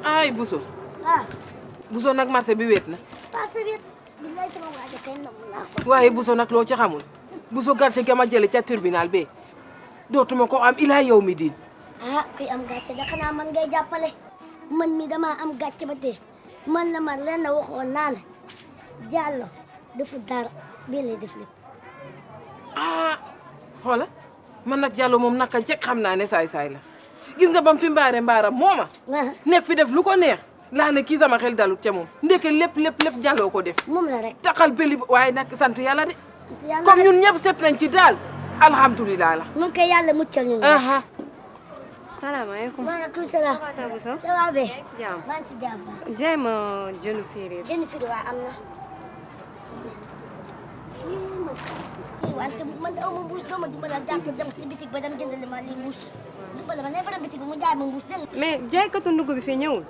ay Bousso. ah. Bousso nag marché bi wéet na. marché bi billaay sama waaja kay namm naa ko. waaye Bousso nag loo ci xamul. Bousso gàcce ga ma jële ca tribunal be dootuma ko am ilaa yow mi diin. ah kuy am gàcce da xanaa man ngay jàppale. man mi dama am gàcce ba tey man la ma leen waxoon naa ne Diallo defu dara bii lay def lépp. ah xoola man nag Diallo moom naka njëkk xam naa ne saay-saay la gis nga bam fi mbaaram mooma nekk fi def lu ko neex laa ne kii sama xel dalut ca moom ndeke lépp Diallo ko def moom la rek taxal bëli waaye nag sant yàlla de sant yàlla comme ñun ñëpp set nañ ci daal alhamdulilah la mun koy yàlla muccal ñu salaamaaleykum. maaleykum salaam. ça va Bousso. ça va be. si jàmm. maa ngi si jàmm. jaay ma jënu fiiriir. jënd firi waa am na. wante man aw ma mbuus doo ma dimbali ak jàpp dem si bitig ba dem jëndali ma lii mbuus. dimbali ma ne fa dem bitig bi mu jaay ma mbuus dégg nga. mais jaaykatu ndugg bi fii ñëwul.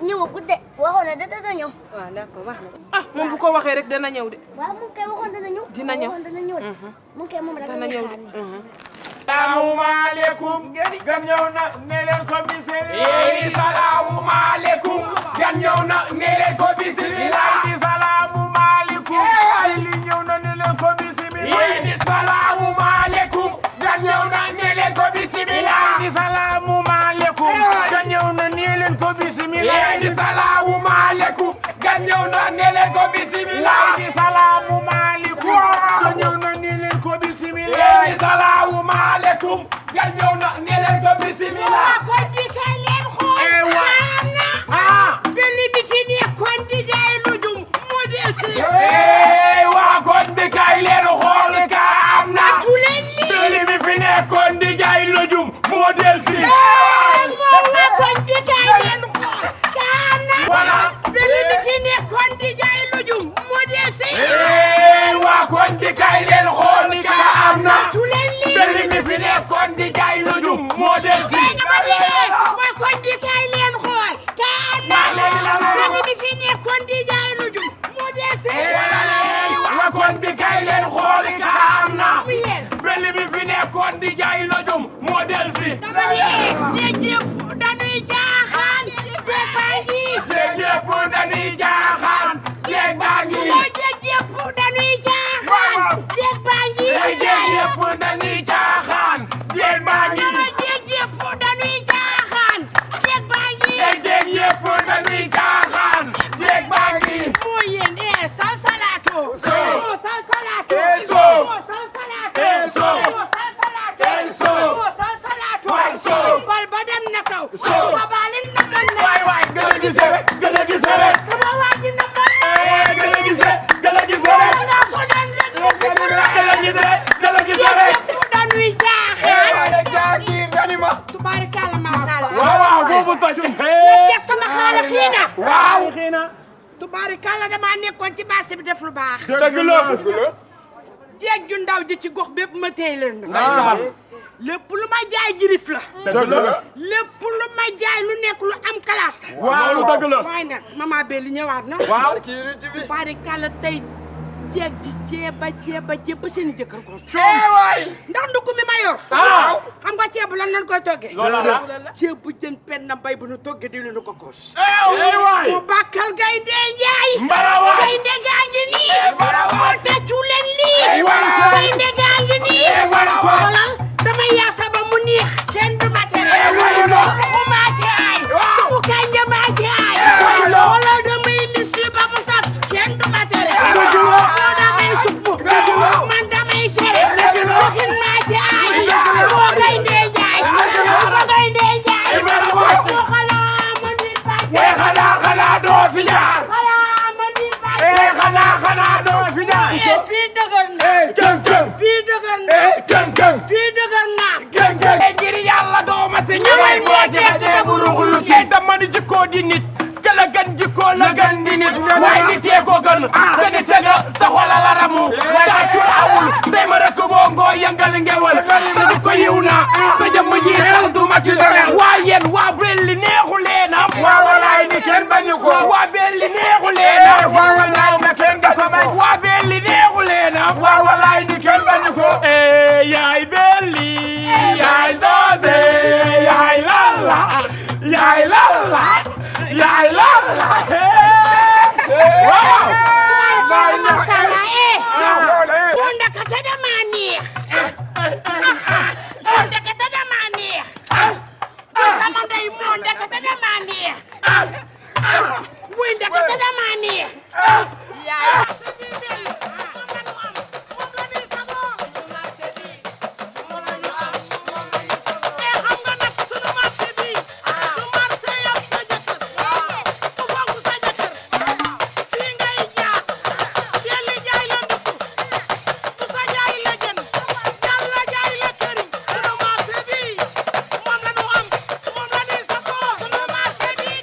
ñëwagul de waxoon na dana ñëw. waaw d'accord wax na. ah moom bu ko waxee rek dana ñëw de. waaw mu ngi koy waxoon dana ñëw. dina ñëw waxoon dana ñëw de. mu ngi koy moom rek dana la ñëw ñuy xaar de. salaamaaleykum gan ñëw na ne leen ko bisimilah. salaamaaleykum gan ñëw na ne leen ko bisimilah. salaamaaleykum li ñëw na ne leen ko bisimilah. salaamaaleykum gan ñëw na ne leen ko bisimilah. salaamaaleykum gan ñëw na ne leen ko bisimilah. salaamaaleykum gan ñëw na ne leen ko bisimilah. salaamaaleykum gan ñëw na ne leen ko bisimilah. salaamaaleykum gan ñëw na ne leen ko bisimilah. kon di kay leen xool belli bi fi nekkoon di jaay lujum moo del si waa kon bi kay leen xool ka am na tu leen lii belli bi fi nekkoon di jaay lujum moo del si moo waa kon di kay leen xool ka am na belli bi fi nekkoon di jaay lujum moo del si waa kon bi kay leen xool ka am na tu leen lii belli bi fi nekkoon di jaay lujum moo del si waa kon di kay leen xool ka am na belli bi fi nekkoon di jaay lujum moo del si waa kon bi kay leen xool ka am na belli bi fi nekkoon di jaay lujum moo del si dañuy jaaxaan jeeg baa ngi jéeg yëpp dañuy jaaxaan jéeg baa ngi jeeg yëpp dañuy jaaxaan jeeg baa ngi jéeg yëpp dañuy jaaxaan jéeg baa ngi jeeg yëpp dañuy jaaxaan jeeg baa ngi jéeg yëpp dañuy jaaxaan jéeg baa ngi moo yéen sa salaato So. sa salaato So. sa salaato So. sa salaato So. sa salaato So. bal ba dem na kaw So. sa baalin na dem na waay waay gën a gisee rek gën a gisee rek sama waa ji na ma gën a gisee rek naa so den rek mu si gën a gisee rek dañuy jaaxaan jaagi gani ma tubaarikàlla macha Allah waaw waaw foofu toj ke sama xaala xiina waaw tubaarikàlla damaa nekkoon ci marché bi def lu baax dëgg la jeeg ju ndaw ji ci gox bépp ma téye leen na lépp lu ma jaay jirif la dëgg la lépp lu ma jaay lu nekk lu am classe la waaw dëgg la waaye nag mama Belli ñëwaat na waaw tubaarikàlla tey jeeg ji ceeba seen i jëkkër ko waay ndax ndugg mi ma yor waaw xam nga ceeb lan lañ koy toggee loolu la ceeb bu jën pen na mbay bu nu toggee di lu ko koos waay mu bàkkal gaynde njaay mbarawa gaynde gaa ngi nii mbarawa moo tàccu leen lii waay gaynde gaa ngi nii xoolal damay yaasa ba mu neex kenn du ma tere suuxu maa ci aay bu kanja maa ci aay xoolal damay lis ba mu saf kenn du ma tere moo damay suppu man damay sere doxin maa ci aay moo gaynde njaay sa gaynde njaay moo xalaa ma ndir bàjj xanaa doo fi jaar xalaa ma ndir bàjj xanaa doo fi jaar fii dëgër na jëng jëng fii dëgër na jëng jëng fii dëgër na jëng jëng ngir yàlla doo ma si ñëwal moo jeexee bu ruxlu si dama ni jikkoo di nit ka la gën jikkoo la gën di nit waaye ni tee ko gën te ni tega sa xola la ramu tàccul awul tey ma rek boo ngoo yëngal ngewal sa jikko yiw na sa jëmm ji sax du ma ci dogal waa yéen waa Belli neexu leenam waa walaay ni kenn bañu ko waa Belli neexu leenam waa walaay na kenn da ko bañ waa Belli neexu leenam waa walaay ni kenn bañu ko yaay Belli yaay doose yaay lalla yaay lalla Wuy ndekete dama neex.